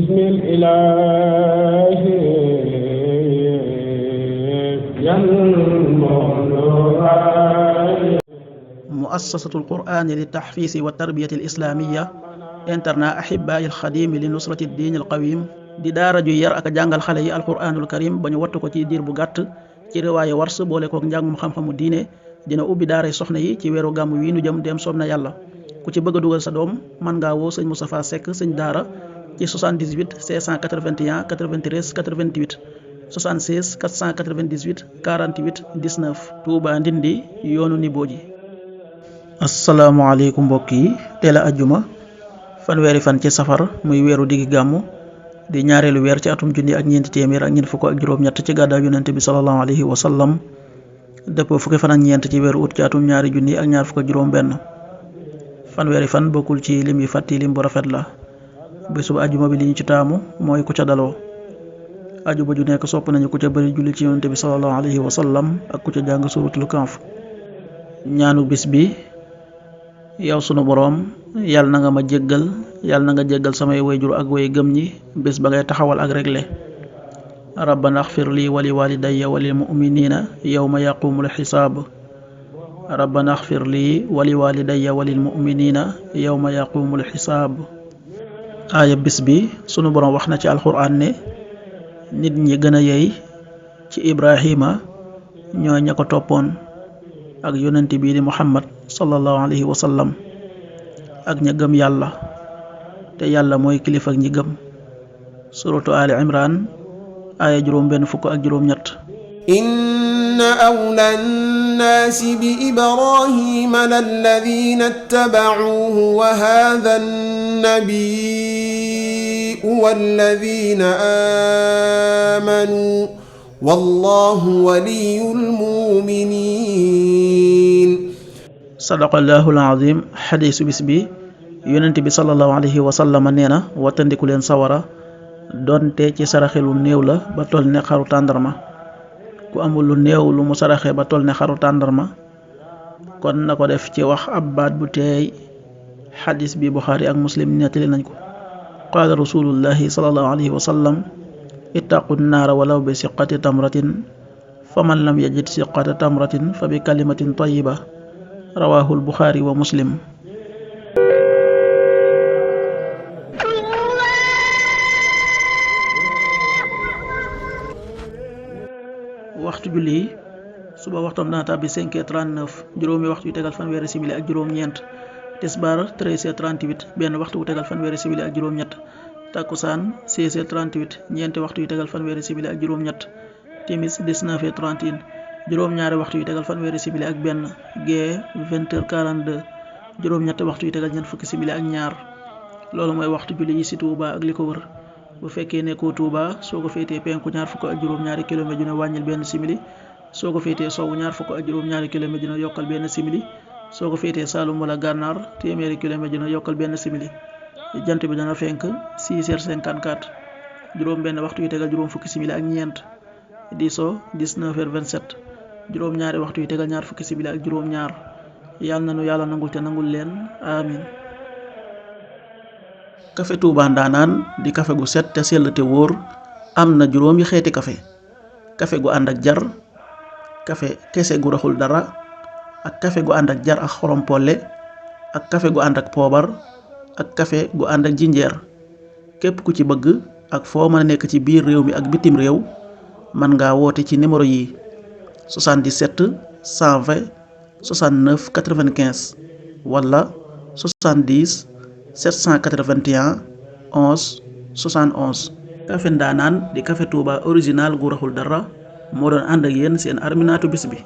بسم الإله muassasatul qur'ani li taxfiisi wa tarbiyati al islaamiya internat ahibaai alxadimi li nusrati diini alqawim di daara ju yar ak jàngal xale yi alquraanul karim ba ñu wattu ko ci diir bu gàtt ci riwaaye wars boole kook njàngum xam-xamu diine dina ubbi daaray soxna yi ci weeru gàmm wi nu jëm dem soob na yàlla ku ci bëgg a dugal sa doom mën ngaa woo sëñ Moustapha Seck sëñ daara ci 78 681 93 88 76 498 48 19 Touba Ndindi yoonu Nibooji. asalaamaaleykum mbokk yi teel a ajjuma fanweeri fan ci safar muy weeru diggi gàmmu di ñaareelu weer ci atum junni ak ñeenti téeméer ak ñeent fukk ak juróom-ñett ci gàddaay yonente bi sallallahu alayhi wa sallam dëppoo fukki fan ak ñeent ci weeru ut ci atum ñaari junni ak ñaar fukk ak juróom-benn fanweeri fan bokkul ci lim yi fàtti lim bu rafet la bésub ajjuma bi li ñu ci taamu mooy ku ca daloo ajjuma ju nekk sopp nañu ku ca bëri julli ci yonente bi sallallahu alayhi wa sallam ak ku ca jàng suratul Kahf. ñaanu bis bi. yow sunu boroom yàlla na nga ma jéggal yàlla na nga jéggal samay wayjur ak way gëm ñi bés ba ngay taxawal ak regle rabbana axfir lii wali walidayya walil muminina yawma yaqumul xisaab rabbana axfir lii wali walidayya walil muminina yawma yaqumul xisaab. aaya bis bi sunu boroom wax na ci alxuraan ne nit ñi gën a yey ci Ibrahima ñoo ña ko toppoon ak yonent bii di Muhammad sallallahu alayhi wa sallam ak ña gëm yàlla te yàlla mooy kilifa ak ñi gëm suratu Ali Imran aaya juróom-benn fukk ak juróom-ñett. inna awla nnaasi bi Ibrahima lalladina ittaba'uuhu wa haadha nnabiyyu walladina aamanuu wallahu waliyul mu'minin. sadaqallahul azim. xadiisu bis bi yonent bi sallallahu alayhi wa sallam nee na wattandiku leen sawara donte ci saraxe lu néew la ba toll ne xaru tàndarma ku amul lu néew lu mu saraxe ba toll ne xaru tàndarma kon na ko def ci wax ab baat bu teey. xadiis bi Buxaari ak Muslim nettali nañ ko. qaala rasulullahi sallallahu alayhi wa sallam ittaqu naara walaw bi siqati tamratin faman lam yajid siqata tamratin fa bi kalimatin tayyiba rawaahul Buxaari wa Muslim. waxtu julli suba waxtoom dana tàbbi 5h39 juróomi waxtu yu tegal fanweeri simili ak juróom-ñeent tisbaar 13h38 benn waxtu wu tegal fanweeri simili ak juróom-ñett takkusaan 16h38 ñeenti waxtu yu tegal fanweeri simili ak juróom-ñett timis 19h31 juróom-ñaari waxtu yu tegal fanweeri simili ak benn gee 20h42 juróom-ñetti waxtu yu tegal ñeent fukki simili ak ñaar. loolu mooy waxtu julli yi ci Touba ak li ko wër. bu fekkee nekkoo Touba soo ko féetee penku ñaar fukk ak juróom-ñaari kilomètre dina wàññil benn simili soo ko féetee sowwu ñaar fukk ak juróom-ñaari kilomètre dina yokkal benn simili soo ko féetee Saalum wala Gànnaar téeméeri kilomètre dina yokkal benn simili. jant bi dana fenk 6h54 juróom benn waxtu yu tegal juróom fukki simili ak ñeent di so 19h27 juróom ñaari waxtu yu tegal ñaar fukki simili ak juróom ñaar. yàlla na nu yàlla nangul te nangul leen amin. kafe Touba ndaanaan di kafe gu set te sell te wóor am na juróomi xeeti kafe gu ànd ak jar kafe kese gu raxul dara ak kafe gu ànd ak jar ak xorom polle ak kafe gu ànd ak poobar ak kafe gu ànd ak jinjeer. képp ku ci bëgg ak foo mën a nekk ci biir réew mi ak bitim réew mën ngaa woote ci numéro yi 77 120 69 95 wala 70 781 11 71. kafe ndaanaan di kafe Touba original gu raxul dara moo doon ànd ak yéen seen arminaatu bis bi.